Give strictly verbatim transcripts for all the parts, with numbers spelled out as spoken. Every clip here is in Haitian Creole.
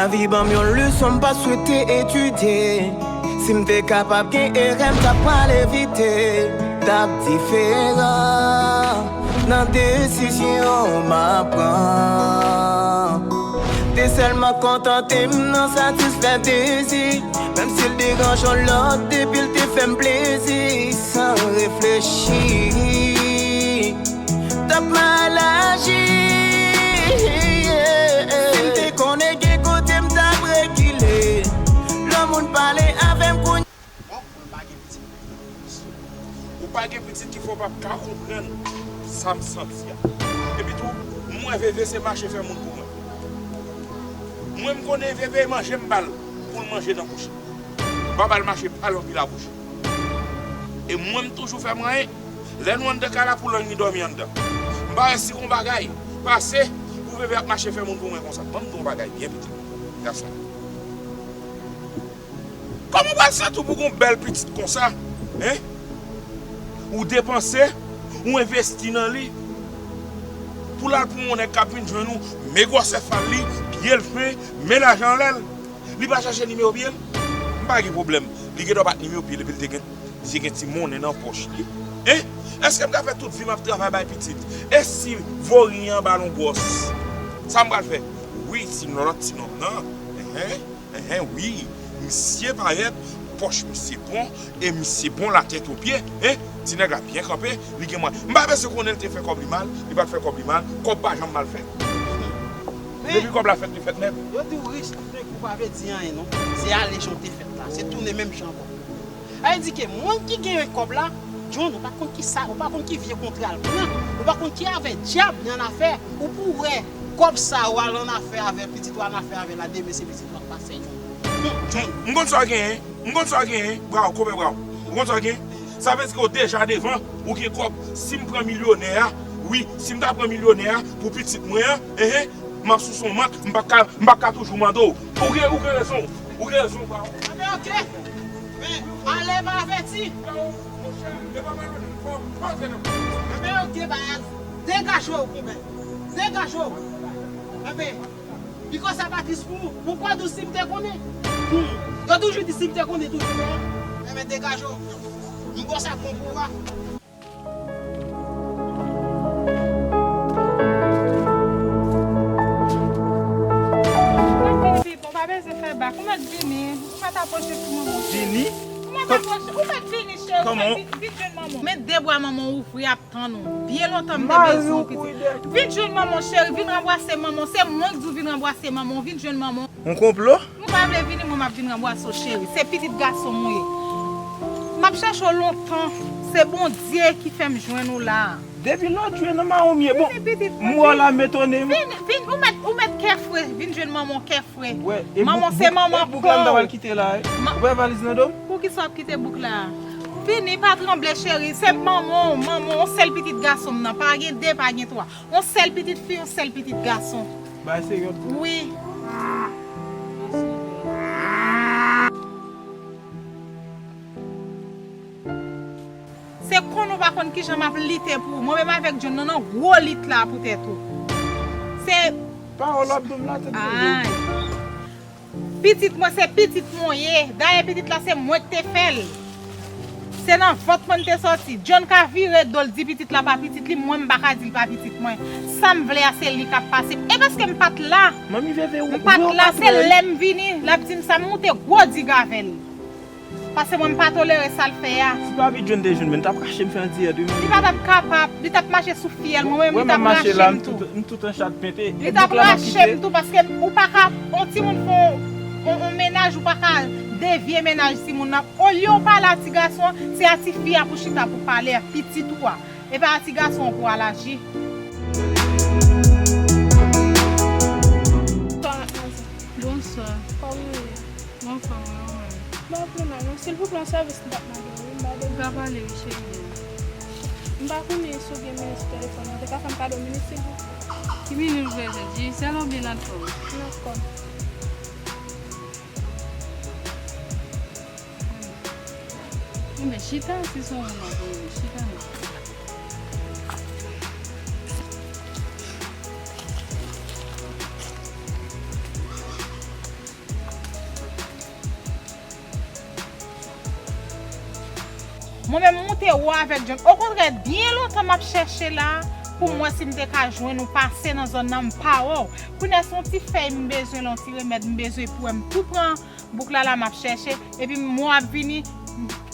Lavi ban m yon leson m pa swete etidye. Si m te kapab gen erè m t ap pral evite. T ap diferan nan desizyon m ap pran. Te sèlman kontante m nan satisfè dezi. Menm si l deranje yon lòt depi l te fè m plezi. San reflechi. T ap mal aji. Si m te konnen gen kote m t ap rekile. Lè moun pale avè m kounye. Bon, mwen pa gen pitit. Ou pa gen pitit ki fè w p ap ka konprann sa m santi a. Epi tou, mwen veve se mache fè moun pou mwen. Mwen m konnen veve manje m ba l pou l manje nan bouch li. M pa ba l mache pa l anpil a bouch. E mwen m toujou fè mwen anyen. Lè nou anndan kay la pou lang ni dòmi anndan. M pa wè si gon bagay pase pou veve ap mache fè moun pou mwen konsa. Ban m di yon bagay byen pitit gason. Kòman w pral santi w pou gon bèl pitit konsa? Hein? Ou depanse, ou envesti nan li. Pou l al pran yon nèg k ap vin jwenn ou, men gwosè fal li, pye l fen, men lajan anlè l. Li pa chache nimewo pye l? M pa gen pwoblèm. Li gen dwa pa t nimewo pye l epi l te gen, li te gen ti monnen nan pòch li. Hein? Èske m ka fè tout vi m ap travay bay pitit? E si vorin an ba l yon gwòs? Sa m pral fè? Wi, ti lòt ti nonm nan. Enhen, enhen, wi. Misye parèt, pòch misye bon, e misye bon latèt o pye. Hein? Ti nèg la byen kanpe, li gen mwayen. M pa bezwen konnen l te fè kòb li mal, li pa t fè kòb li mal, kòb pa janm mal fèt. Men, depi kòb la fèt, li fèt nèt. Yo di w rich, tout nèg ou pa vle di anyen non. Se ale jan w te fèt la, se tounen menm jan ankò. Sa vle di ke moun ki genyen kòb la, John, ou pa konn ki sa, ou pa konn ki vye kontra l pran, ou pa konn ki avè dyab li annafè, ou pou wè kòb sa ou al annafè avè pitit ou annafè avè la, demen se pitit ou ap pase John. Hum, John. M konn sa w genyen, m konn sa w genyen, brawo, konpè brawo. Ou konn sa w genyen? Sa vle di ke w deja devan, ou gen kòb. Si m pran milyonè a, wi, si m ta pran milyonè a pou pitit mwen an, enhen, m ap sou son mant, m p ap ka, m p ap ka toujou mande w. Ou gen, ou gen rezon, ou gen rezon, brawo. Anben, oke. Men, ale pa avèti. Anben, oke, baz. Degaje w, konpè. Degaje w. Anben, piko sa pa tris pou ou. Ou kwè dous si m te konnen? Hmm. Yo toujou di si m te konnen toujou, men. Anben, degaje w. M kwè sa bon pou ou a. Vini, vini, bon, pa bezwen fè bak. Ou mèt vini. Ou mèt apwoche sou manman w. Vini? Ou mèt apwoche, ou mèt vini, cheri. Kòman? Vin, vin jwenn manman w. Men de bra manman w ouvri ap tann ou. Byen lontan m te bezwen w, pitit. Vin jwenn manman w, cheri. Vin ranbwase manman w. Se mwen k di w vin ranbwase manman w. Vin jwenn manman w. Yon konplo? Ou pa vle vini, mwen m ap vin ranbwase w, cheri. Se pitit gason m ou ye. M ap chache w lontan. Se Bondye ki fè m jwenn ou la a. Depi lòt jou nan mawon m ye, bon, m wè w la m etone m. Vini, vini, ou mèt, ou mèt kè fre, vin jwenn manman w kè fre. Manman w se manman pa w. Ou wè valiz nan do m? Poukisa w ap kite bouk la a? Vini, pa tranble, cheri. Se manman w, manman w, yon sèl pitit gason m nan. Pa gen de, pa gen twa. Yon sèl pitit fi, yon sèl pitit gason. Bagay serye w ap di la? Wi. Se konn ou pa konn kijan m ap lite pou ou. Mwen menm avèk John nan nan gwo lit la poutèt ou. Se pawòl w ap di m la, tèt mwen. Ay. Pitit mwen, se pitit mwen w ye. Dayè pitit la, se mwen k te fè l. Se nan vant mwen l te sòti. John ka vire do l di pitit la pa pitit li, mwen m pa ka di l pa pitit mwen. Sa m vle a, se li k ap pase. E paske m pa t la. Manmi Veve, ou, ou wè w pa t wè l. M pa t la, se lè m vini, l ap di m sa, m moute gwo dig avè l. Paske mwen m pa tolere sa l fè a. Si papi John te jwenn mwen, li t ap rache m fè an diyè de mwen. Li pa t ap kapab, li t ap mache sou fyèl, mwen menm li t ap rache m tou. M tout an chat pente. Li t ap rache m tou, paske ou pa ka, yon timoun fè yon, yon, yon mennaj, ou pa ka devye mennaj timoun nan. Olye w pale a ti gason an, se a ti fi a pou chita pou pale a, pitit ou a. E pa a ti gason an pou al aji. Bonswa, madmwazèl. Bonswa. Kòman w ye? Mwen anfòm, wi, ou menm? Mwen anfòm, non. Silvouplè, yon sèvis m t ap mande w, wi, m pa depi. Ou ka pale, wi, cheri. M pa konnen si w gen minit sou telefòn ou, ou te ka fè m kado minit, silvouplè? Ki minit ou bezwen? Digicel oubyen Natcom? Natcom. Enben, chita, si se yon moun w ap rele, chita non. Mwen menm, m moute wè avèk John. Okontrè, byen lontan m ap chèche la pou m wè si m te ka jwenn ou pase nan zòn nan, m pa wè w. Kounye a, se yon ti fèy m bezwen la, yon ti remèd m bezwen pou wè m tou pran bouk la, la m ap chèche. Epi m wè w ap vini.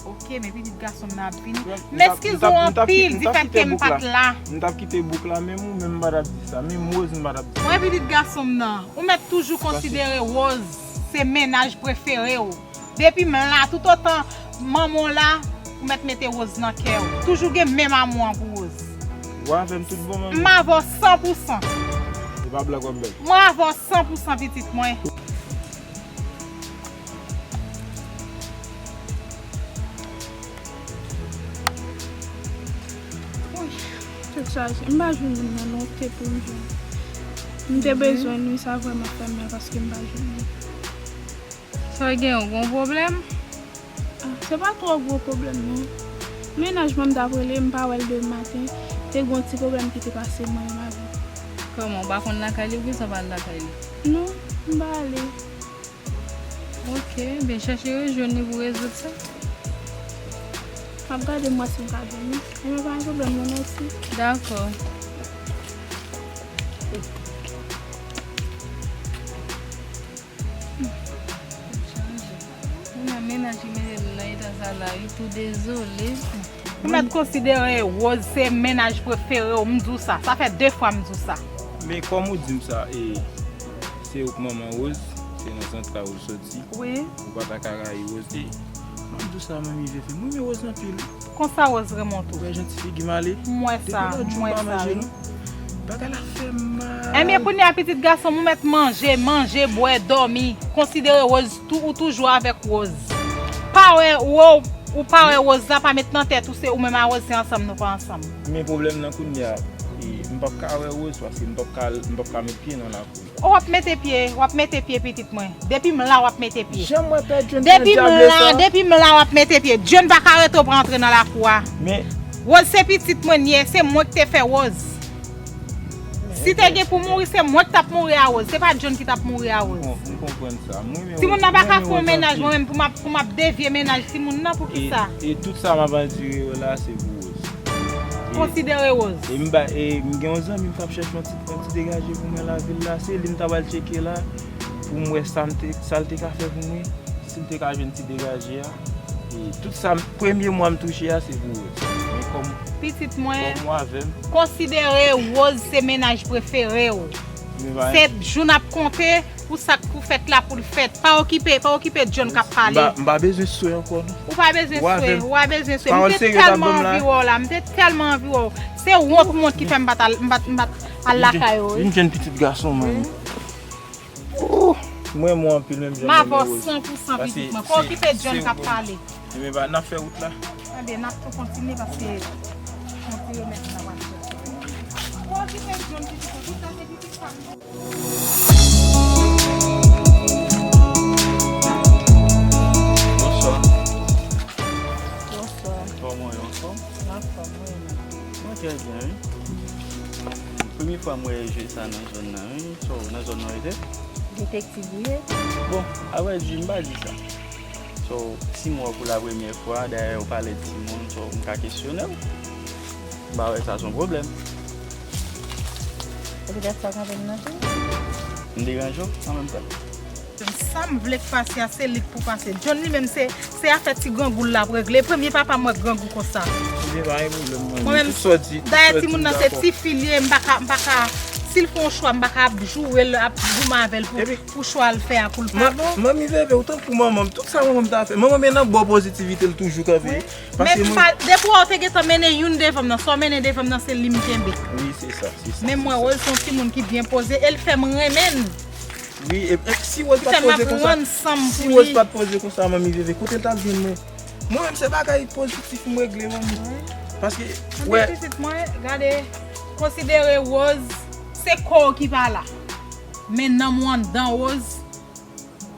Ok, men pitit gason m nan ap vini. M eskize w anpil difèt ke m pa t la. M t ap kite bouk la, men ou menm m pa t ap di sa. Menm Rose m pa t ap di sa. Mwen pitit gason m nan, ou mèt toujou konsidere Rose se mennaj prefere w. Depi m la, toutotan manman w la, ou mèt mete Rose nan kè w. Toujou gen menm amou an pou Rose. Ou avè m tout bon, manmi? M avè w san pou san. Se pa blag w ap bay. Mwen avè w san pou san, pitit mwen. Woy, tèt chaje. M pa jwenn moun nan non, te pou m jwenn. M te bezwen l wi, sa vrèman fè m mal paske m pa jwenn li. Sa gen yon gwo pwoblèm? Ah, se pa twò gwo pwoblèm non. Mennaj mwen m t ap rele, m pa wè l demen maten. Te gen yon ti pwoblèm ki te pase mwen menm avè l. Kòman, ou pa konn lakay li, poukisa w pa al lakay li? Non, m pa ale. Ok, ben chèche rejwenn li pou rezoud sa. M ap gade m wè si m ka jwenn li. Ebyen pa gen pwoblèm non, mèsi. Dakò. Ou nan mennaj ki mete l nan eta sa la wi, tou dezole. Ou mèt konsidere Rose se mennaj prefere w, m di w sa. Sa fè de fwa m di w sa. Men kòm ou di m sa, e, se ou k manman Rose, se nan zantray ou l soti. Wi. Ou pa ta ka rayi Rose. E, m ap di w sa, manmi Veve, m renmen Rose anpil. Konsa Rose renmen w tou. Ou wè jan ti figi m ale? M wè sa, m wè sa, wi. Depi lòt jou m pa manje non. Bagay la fè m mal. Ebyen, kounye a, pitit gason m, ou mèt manje, manje, bwè, dòmi. Konsidere Rose, tou, ou toujou avèk Rose. Pa wè, ou, ou pa wè Rose la, pa met nan tèt ou, se ou menm a Rose, se ansanm nou pa ansanm. Men pwoblèm nan kounye a, e, m p ap ka wè Rose, paske m p ap ka, m p ap ka met pye nan lakou. W ap mete pye, w ap mete pye, pitit mwen. Depi m la, w ap mete pye. Jan mwen pè John nan dyab la, depi m la, w ap mete pye. John pa ka rete w pa antre nan lakou a. Men Rose se pitit mwen l ye, se mwen ki te fè Rose. Si te gen pou mouri, se mwen ki t ap mouri a Rose. Se pa John ki t ap mouri a Rose. M konprann sa. Timoun nan pa ka fè yon mennaj, mwen menm pou m ap, pou m ap devye mennaj timoun nan, poukisa? E, e tout sa m ap andire yo la, se pou Rose. Konsidere Rose. E m ba, e m gen yon zanmi m t ap chèche yon ti, yon ti degaje pou mwen lavil la. Se li m ta pral tcheke la pou m wè sa m te, sa l te ka fè pou mwen. Si m te ka jwenn ti degaje a. E tout sa m, premye mwa m touche a, se pou Rose. Men kòm, pitit mwen, kòm ou avè m, konsidere Rose se mennaj prefere w. Se jou n ap konte. Pou sa k pou fèt la pou l fèt. Pa okipe, pa okipe John k ap pale. M pa, m pa bezwen swe ankò non. Ou pa bezwen swe, ou pa bezwen swe. M te tèlman anvi wè w la, m te tèlman anvi wè w. Se wont, wont ki fè m pa t al, m pa t, m pa t al lakay ou wi. Vin jwenn pitit gason mwen. Oh, mwen renmen w anpil menm jan m renmen Rose. M avè w san pou san pitit mwen. Pa okipe John k ap pale. Ebyen, n ap fè wout la. Ebyen, n ap tou kontinye paske yon ti remèd m ta pral fè. Pa okipe John pitit mwen, tout sa se pitit pa m. Bonswa. Bonswa. Kòman w ye, anfòm? Anfòm, wi. Mwen trè byen, wi. Premye fwa m wè je sa nan zòn nan, wi. So, nan zòn nan w rete? Detektiv ou ye? Bon, avrèdi, m pa di sa. So, si m wè w pou la premyè fwa, dayè ou pale de timoun, so, m ka kesyone w. M pa wè sa se yon pwoblèm. Epi dèfwa kanpe m nan tou. M deranje w anmenmtan. Sa m vle k pase a, se li k pou pase. John li menm se, se afè ti grangou l l ap regle. Premye papa m wè grangou konsa. Ebyen, pa gen pwoblèm, mwen menm, dayè timoun nan se tifi l ye, m pa ka, m pa ka, si l fè yon chwa, m pa ka ap joure l, ap goumen avè l pou, pou chwa l fè a, pou l pa bon. Manmi Veve, ou tankou manman m, tout sa manman m ta fè. Manman m nan bò pozitivite l toujou kanpe. Men m pa, depi w te gentan mennen youn devan m nan, sa w mennen devan m nan, se li m kenbe. Wi, se sa, se sa. Men m wè Rose se yon timoun ki byen poze, e l fè m renmen l. Wi, e, e si Rose pa t poze konsa, si Rose pa t poze konsa, manmi Veve, kote l t ap jwenn mwen? Mwen menm, se bagay pozitif m regle, manmi. Paske, wè. Pitit mwen, gade, konsidere Rose, se kò w ki pa la. Men nanm ou anndan Rose,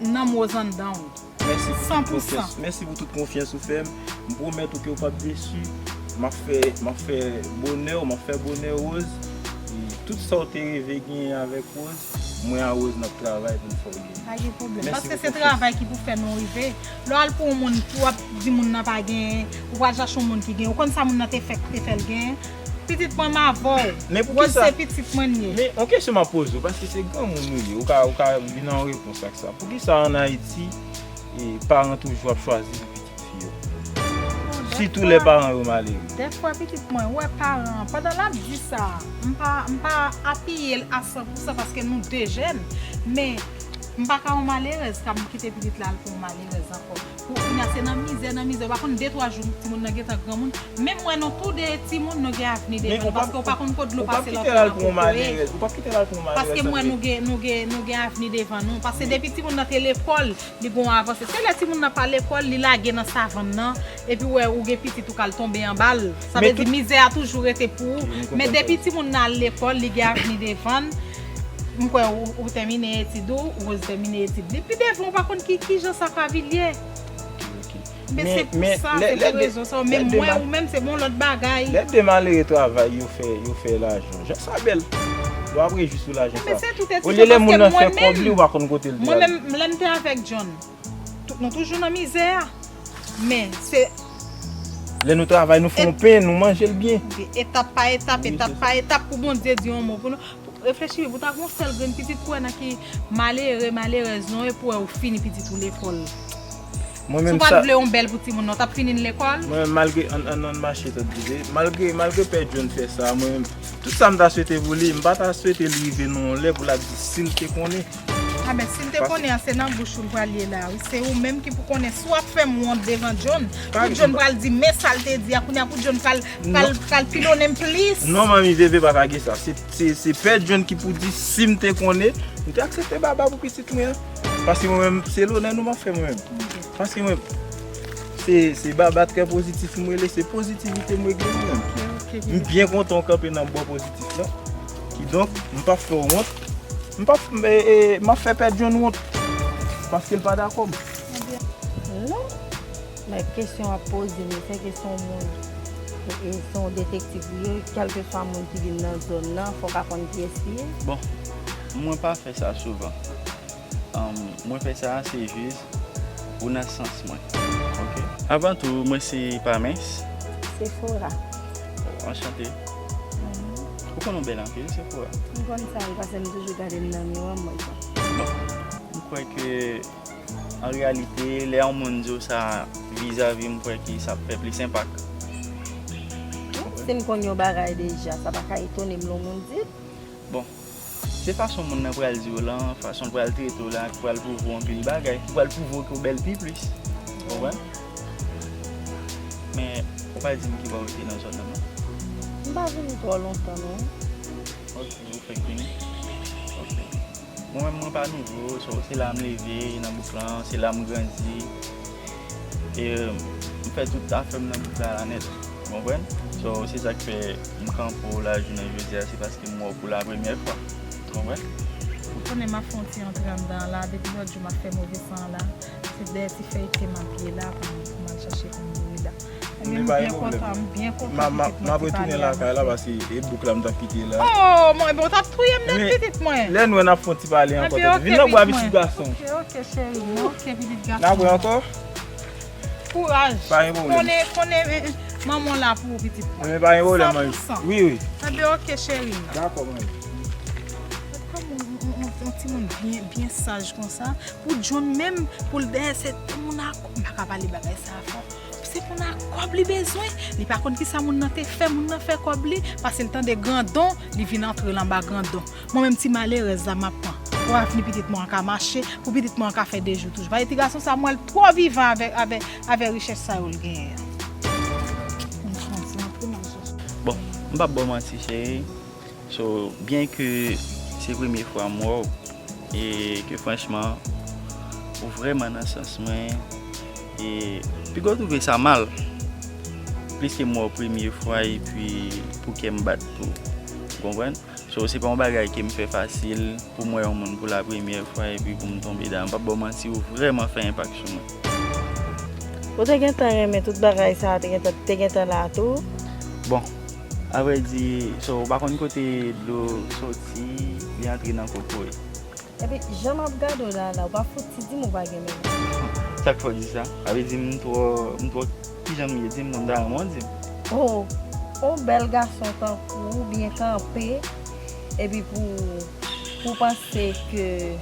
nanm Rose anndan w. Mèsi pou tout konfyans. Mèsi pou tout konfyans ou fè m. M pwomèt ou ke w p ap desi. M ap fè, m ap fè bonè w, m ap fè bonè Rose. E tout sa w te reve genyen avèk Rose, Mwen a Rose n ap travay pou n fè w genyen. Pa gen pwoblèm. Paske se travay ki pou fè nou rive. Lè w al pou yon moun, pou w ap di moun nan pa genyen, ou pral chache yon moun ki genyen. Ou konn sa moun nan te fè, te fè l genyen. Pitit mwen m avè w. Rose se pitit mwen l ye. Men yon kesyon m ap poze w, paske se granmoun ou ye, ou ka, ou ka vin an repons ak sa. Poukisa ann Ayiti, e, paran toujou ap chwazi pou pitit fi yo? Sitou lè paran yo malere. Dèfwa pitit mwen wè paran an, pandan l ap di sa, m pa, m pa apiye l a san pousan paske nou de jèn. Men, m pa ka yon malerèz, ka m kite pitit la al pou yon malerèz ankò. Pou kounye a, se nan mizè, nan mizè. Ou pa konn de twa jou, timoun nan gentan granmoun. Menm mwen, nou tou de timoun, nou gen avni devan nou. Paske ou pa konn kot dlo pase l antre nan kokoye. Paske mwen, nou gen, nou gen, nou gen avni devan nou. Paske depi timoun nan te lekòl, li gon avanse. Se lè timoun nan pa lekòl, li lage nan savann nan, epi w wè ou gen pitit ou k al tonbe anba l. Sa vle di mizè a toujou rete pou ou. Men depi timoun nan al lekòl, li gen avni devan l. M kwè ou, ou tèmine etid ou, Rose tèmine etid li. Pi devan, ou pa konn ki, ki jan sa ka vin ye. Men se pou sa, se pou rezon sa. Men mwen, ou menm, se bon lòt bagay. Lè de malere travay, yo fè, yo fè lajan. Jan sa bèl. Yo ap rejwi sou lajan sa. Olye lè moun nan fè kòb li, ou pa konn kote l te al. Mwen menm, lè m te avèk John, nou toujou nan mizè a. Men, se. Lè nou travay, nou fè yon pen, nou manje l byen. Etap pa etap, etap pa etap, pou Bondye di yon mo pou nou. Reflechi byen, pou ta gen yon sèl grenn pitit pou wè nan ki malere, malerèz nou ye, pou wè ou fini pitit ou lekòl. Si w pa t vle yon bèl pou timoun nan, w t ap fini l lekòl? Mwen menm, malgre, ann, ann, ann mache tande, malgre, malgre Pè John fè sa, mwen menm, tout sa m ta swete pou li, m pa ta swete li rive nan yon lè pou l ap di si l te konnen. A men, si l te konnen an, se nan bouch ou l pral ye la, wi. Se ou menm ki pou konnen si w ap fè m wont devan John, pou John pral di, men sa l te di a, kounye a pou John pral, pral, pral pilonnen m plis. Non, manmi, Veve pa ta gen sa. Se, se, se Pè John ki pou di si m te konnen, m te aksepte baba pou pitit mwen an. Paske mwen menm, se lonè nou m ap fè mwen menm. Paske mwen, se, se baba trè pozitif m rele, se pozitivite m regle mwen menm. M byen kontan w kanpe nan bò pozitif la. Kidonk, m p ap fè w wont. M p ap, e, e, m ap fè Pè John wont. Paske l pa dakò m. Non. Men kesyon w ap poze m yo, se kesyon moun. E, e, se yon detektiv li ye, kèlkeswa moun ki vin nan zòn nan, fò w ka konn kiyès li ye. Bon, mwen pa fè sa souvan. Ahn, mwen fè sa, se jis pou nan sans mwen. Oke. Avan tou, mwen se Pamens. Sephora. Oh, anchante. Ou konn ou bèl anpil, Sephora. M konn sa wi, paske m toujou gade m nan miwa, m wè sa. Bon, m kwè ke An reyalite, lè yon moun di w sa vizavi m, m kwè ke sa ap fè plis enpak. Si m konn yon bagay deja, sa pa ka etone m lè yon moun di l. Bon, se fason moun nan pral di w lan, fason l pral trete w la, ki pral pwouve w anpil bagay, ki pral pwouve w ke w bèl pi plis. Ou konprann? Men, ou pa di m ki bò w rete nan zòn nan, non? M pa vini twò lontan, non. Ok, ou fèk vini? Ok. Mwen menm, mwen pa nouvo, so, se la m leve, nan bouk lan, se la m grandi. E, m fè tout afè m nan bouk la, la nèt. Ou konprann? So, se sa k fè m kanpe w la jounen jodi a, se paske m wè w pou la premyè fwa. Ou konprann? Ou konnen m ap fè yon ti antre anndan an la, depi lòt jou m ap fè move san an la, se dèyè ti fèy te m ap ye la pou m, pou m al chache pou m boure la. Ebyen, m byen kontan, m byen kontan pitit mwen te pale avè w. Mwen ap retounen lakay la paske e bouk la m t ap kite la. Oh, mwen, ebyen, w t ap touye m nèt, pitit mwen. Lè nou wè n ap fè yon ti pale ankò tande. Vin nan bwa, pitit gason. Ok, ok, cheri mwen, ok, pitit gason. N ap wè ankò. Kouraj. Pa gen pwoblèm. Konnen, konnen, eh, eh, manman w la pou ou, pitit mwen. Mwen, pa gen pwoblèm, manmi. San pou san. Wi, wi. Ebyen, ok, cheri m. Dakò, manmi. Gad kòman yon, yon, yon, yon timoun byen, byen saj konsa. Pou John menm, pou l dèyè se moun a kòb, m pa ka pale bagay sa a fò. Se moun a kòb li bezwen. Li pa konn kisa moun nan te fè, moun nan fè kòb li, paske l tande grandon, li vin antre l anba grandon. Mwen menm ti malerèz la m ap pran. Pou avni pitit mwen an ka mache, pou pitit mwen an ka fè de jou toujou. Paske ti gason sa m wè l twò vivan avè, avè, avè richès sa yo l genyen an. Bon, m p ap ba w manti, cheri. So, byen ke se premye fwa m wè w, e ke franchman, ou vrèman nan sans mwen, e piga w twouve sa mal, pliske m wè w premye fwa, epi pou kè m bat tou. Ou konprann? So, se pa yon bagay ke m fè fasil pou m wè yon moun pou la premyè fwa, epi pou m tonbe dan. M p ap ba w manti, ou vrèman fè enpak sou mwen. Ou te gentan renmen tout bagay sa a, te gentan, te gentan la tou? Bon, Avrèdi, so, ou pa konn kote dlo soti, li antre nan kokoye. Epi, jan m ap gade w la, la, ou pa fouti di m ou pa gen mennaj. Sa k fè w di sa? Sa vle di m twò, m twò, kijan m ye? Di m non, m ta renmen w di m. Oh, on bèl gason tankou ou byen kanpe, epi pou, pou panse ke,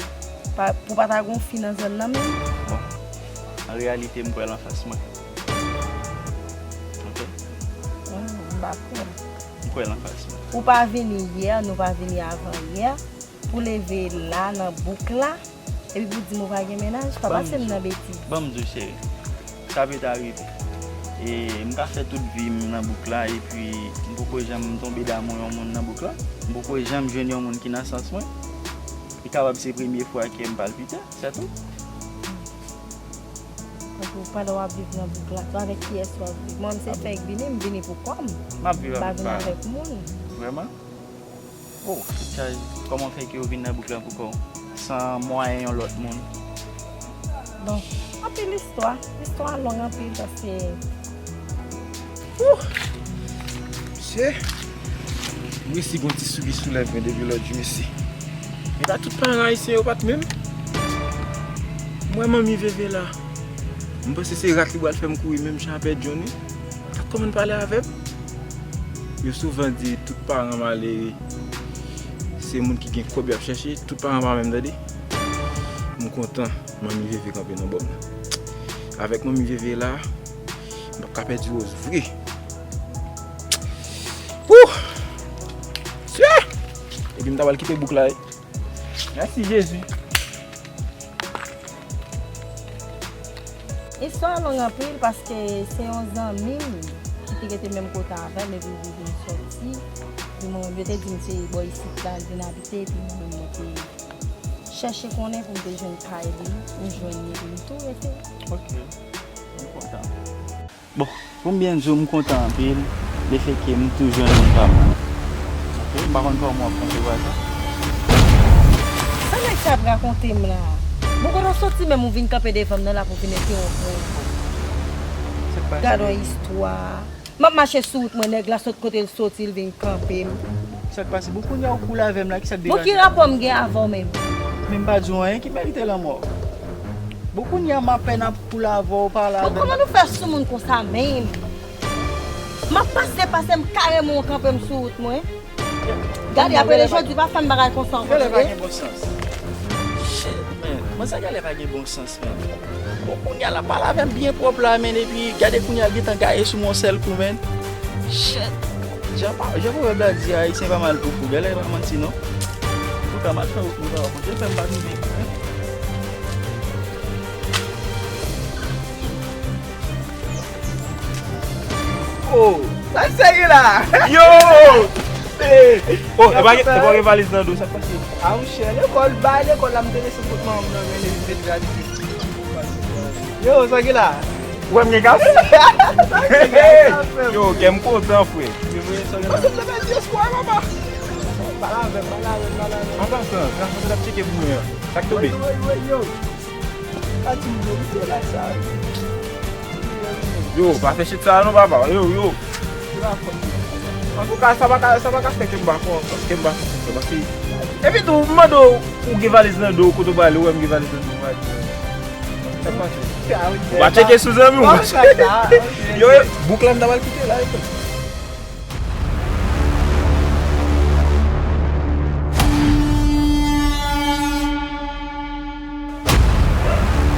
pa, pou pa ta gon fi nan zòn nan menm. Bon, an reyalite, m kwè l anfas mwen. Ok? Hmm, m pa kwè. M kwè l anfas mwen. Ou pa vini yè, nou pa vini avan yè. Pou leve la nan bouk la, epi pou di m ou pa gen mennaj, pa pase m nan betiz. Ban m di w, cheri, sa pete rive. E m ka fè tout vi m nan bouk la, epi m poko janm tonbe damou yon moun nan bouk la. M poko janm jwenn yon moun ki nan sans mwen. Li kapab se premye fwa kè m palpite, se tou. Donk, ou, pandan w ap viv nan bouk la, avèk kiyès w ap viv? Mwen, m se fè k vini, m vini pou kò m. M ap viv avèk pa. M pa vin avèk moun. Vrèman? Oh, tout sa, kòman fè ke w vin nan bouk la pou kò w, san mwayen yon lòt moun? Bon, anpil istwa. Istwa a long anpil paske. Ouh! Mesye, m resi gon ti sou ki soulèv mwen depi lòt jou, mesye. E pa tout paran ayisyen yo pa t menm. Mwen, manmi Veve la, m panse se rat li pral fè m kouri menm jan apè Johnny. Gad kòman l pale avè m. Yo souvan di tout paran malere se moun ki gen kòb y ap chèche, tout paran pa menm, tande. M kontan, manmi Veve kanpe nan bò m nan. Avèk manmi Veve la, m p ap ka pèdi Rose vre. Wouh! Sye! Epi m ta pral kite bouk la, wi. Mèsi, Jezi. Istwa a long anpil paske se yon zanmi m ki te rete menm kote avè m epi li vin sòti. Epi mwen menm, yo te di m se bò isit la l vin abite, epi mwen menm mwen te chèche konnen pou m te jwenn kay li, m jwenn li epi m tou rete. Ok, m kontan. Bon, pou m byen di w, m kontan anpil lefètke m tou jwenn moun pa m nan. Ok, m pa konn kòman w ap konsevwa sa. Sa nèg sa ap rakonte m la? Bon, kote w soti menm ou vin kanpe devan m nan la pou vin entèwonp mwen? Sa k pase? Gad yon istwa. M ap mache sou wout mwen, nèg la sot kote l soti, l vin kanpe m. Sa k pase? Bon, kounye a ou koule avè m la, ki sa k degaje? Bon, ki rapò m gen avè w menm? Men m pa di w anyen ki merite lanmò. Bon, kounye a m apèn ap koule avè w, pale avè m. Bon, kòman nou fè sou moun konsa menm? M ap pase, pase m kareman w kanpe m sou wout mwen. Gade, apre jodi, pa fè m bagay konsa ankò, tande? Gèlè pa gen bon sans. Shit, man. Manzè gèlè pa gen bon sans, man. Bon, kounye a l ap pale avè m byen pwòp la, man, epi gade kounye a l gentan gaye sou mwen yon sèl kou, man. Shit. Jan pa, jan pwovèb la di, Ayisyen pa mal pou kou. Gèlè pa manti, non. Antouka, m al fè wout mwen, papa, Bondye fè m pa rive. Oh, sa seri la. Yo! Oh, e pa gen, e pa gen valiz nan do, sa k pase? A, monchè, lekòl, bay lekòl la, m te lese kot manman m nan, men li met gradye. Yo, sa ki la? Ou wè m gen kase? Yo, kè m kontan, frè. Yo, frè, sa ki la? Pase m nan pèdi espwa, papa. Pale avè m, pale avè m, pale avè m. An pasan, gason t ap tcheke pou mwen an. Sa k tonbe? Woy, woy, woy, yo. Pa di m yo, misye la sa. Yo, pa fè shit sa non, papa. Yo, yo. Antouka, sa pa ka, sa pa ka fè ke m pa fè, ke m pa fè, paske. Epi tou, m mande w, ou gen valiz nan do w, kote w prale, ou wè m gen valiz nan do m, ou pa di m. Sa k pase? Ou pa tcheke sou zanmi w. Yo, bouk la, m ta pral kite la, epi.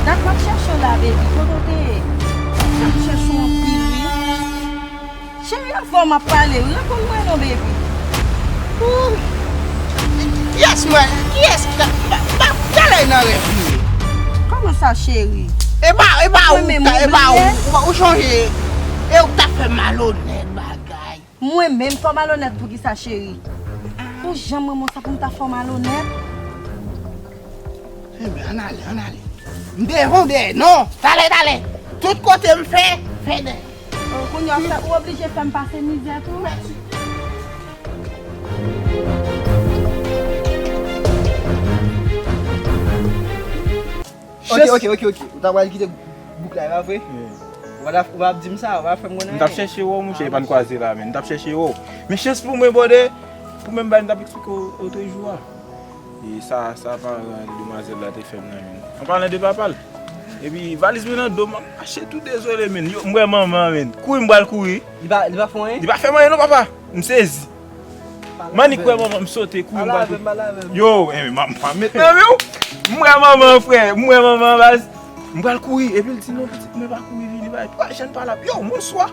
Dat m ap chèche w la, baby. Kote w te ye? M ap chèche w anpil, wi. Cheri, avè w m ap pale, wi. Reponn mwen non, baby. Ooh. Kiyès mwen? Kiyès? Ba, ba, talè nan rèv li ye. Kòman sa, cheri? E pa, e pa ou, e pa ou, ou, ou chonje. E ou k t ap fè malonèt bagay. Mwen menm fè w malonèt poukisa, cheri? Ou janm renmen w sa pou m ta fè w malonèt? Enben, ann ale, ann ale. M devan w dèyè. Non, talè, talè. Tout kote m fè, fè dèyè. Oh, kounye a, ou oblije fè m pase mizè tou? Ok, ok, ok, ok. Ou ta pral kite bouk la, e pa vre? Wi. Ou pa, ou pa ap di m sa, ou pa fè m konnen anyen. M t ap chèche w, monchè, e pa n kwaze la, men. M t ap chèche w. Men chans pou mwen, brother, pou menm bagay m t ap eksplike w otrejou a. E sa, sa paran demwazèl la te fè m nan, men. An palan de papa l. Epi valiz mwen nan do m, m ap mache tou dezole, men. Yo, m wè manman, men. Kouri, m pral kouri. Li pa, li pa fè anyen? Li pa fè m anyen non, papa. M sezi. M annik wè manman, m sote, kouri, m pral kouri. Yo, eh, m ap, m ap met nan men w. M wè manman, frè. M wè manman, baz. M pral kouri, epi l di, "Non, pitit mwen, pa kouri vini, bay." Pral jwenn pa la. Yo, moun swa.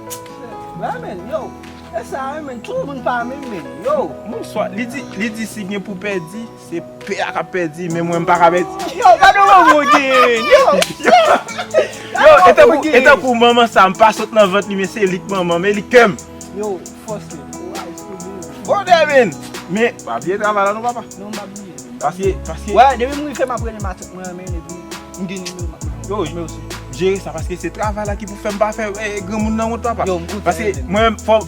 Ba, men, yo. E sa, wi, men, tout moun pa menm, men. Yo. Moun swa. Li di, li di si gen pou pèdi, se pè a k ap pèdi, men mwen, m pa ka pèdi. Yo, gade manman w genyen. Yo, yo. Yo, e tankou, e tankou manman sa, m pa sot nan vant li, men se li k manman, men li k kè m. Yo, fòs li. Kouraj pou li. Gode, men. Men, pa bliye travay la, non, papa. Non, m pa bliye. Paske, paske. Wè, depi m rive, m ap rele matant mwen, men, epi m gen nimewo matant mwen. Yo, nimewo sou. Jere sa, paske se travay la ki pou fè m pa fè, eh, granmoun nan wont, papa. Yo, m koute, paske men. Mwen, fò,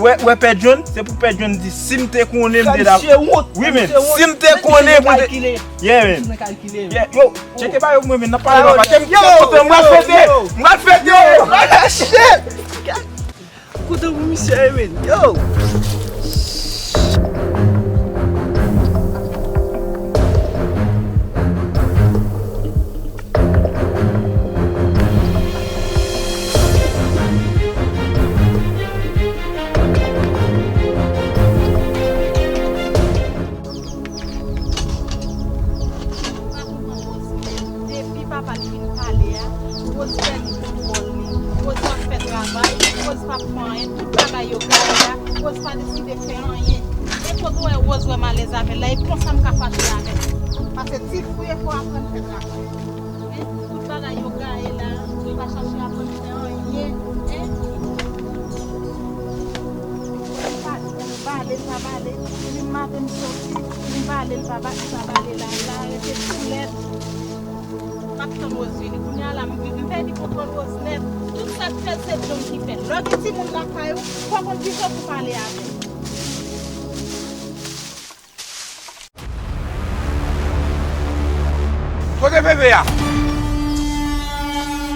wè, wè, Pè John, se pou Pè John di, si m te konnen, m te la. Wi, men, si m te konnen, pou te. Yeah, men. Yeah, yo, tcheke ba yo pou mwen, men, n ap pale, papa. Yo, yo, yo, yo. M pral fete, m pral fete. Shit! Kote pou misye ye, men? Yo! Depi papa l fin pale a, Rose pèdi kontwòl li. Rose p ap fè travay, Rose p ap fè anyen, tout bagay yo gaye la, Rose pa deside fè anyen. E kote w wè Rose wè m alèz avè l la, e konsa m ka fache avè l. Paske ti fi, fò w aprann fè travay. Men, tout bagay yo gaye la, li pa chache aprann fè anyen, en. Li pa, li bale, li pa bale, li maten m soti, li bale, li pa ba-, li pa bale la, la rete tou lèd. M ap tann Rose vini. Kounye a la, m, m, m pèdi kontwòl Rose nèt. Tout sa k fè l, se John ki fè l. Lè w gen timoun lakay ou, fò w konn kijan pou pale avè l. Kote Veve a?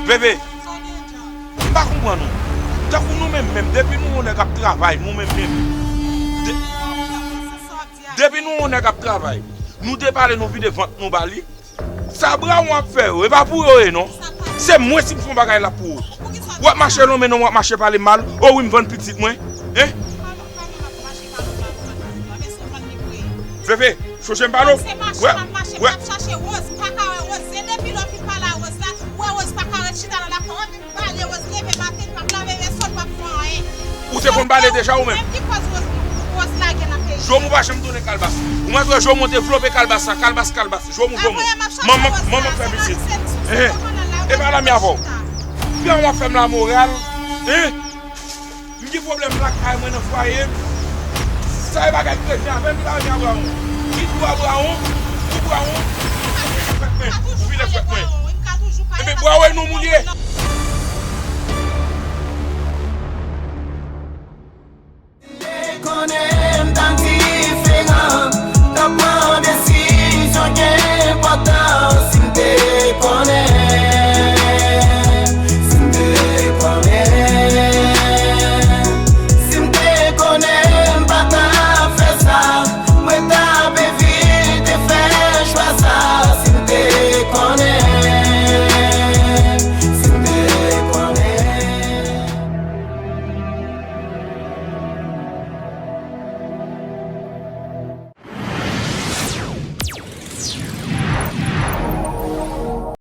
Veve, m pa konprann ou. Tankou nou menm menm, depi nou wè yon nèg ap travay, nou menm menm. De-, depi nou wè yon nèg ap travay, nou depale, nou vide vant nou ba li. Sa Brawon ap fè yo, e pa pou yo ye non. Se mwen si m fè yon bagay la pou ou. W ap mache lonmen non, w ap mache pale mal. O wi, m vann pitit mwen. Hein? Veve, chonje m pale w. Wè, wè. Ou te konn bale deja ou menm? Jòm ou pa janm tounen kalbas. Ou mèt wè jòm ou te vlope kalbas la, kalbas, kalbas. Jòm ou, jòm ou. Manman, manman k fè pitit. Ehe. E pa la m avè w. Byen w ap fè m lamoral. Hein? M gen pwoblèm lakay mwen nan fwaye m. Sa e bagay k revyen avè m, li pa revyen a Brawon. Li dwa Brawon, ou Brawon, ou vin fèk mwen, ou vin fèk mwen. Ebyen Brawon e nou moun ye.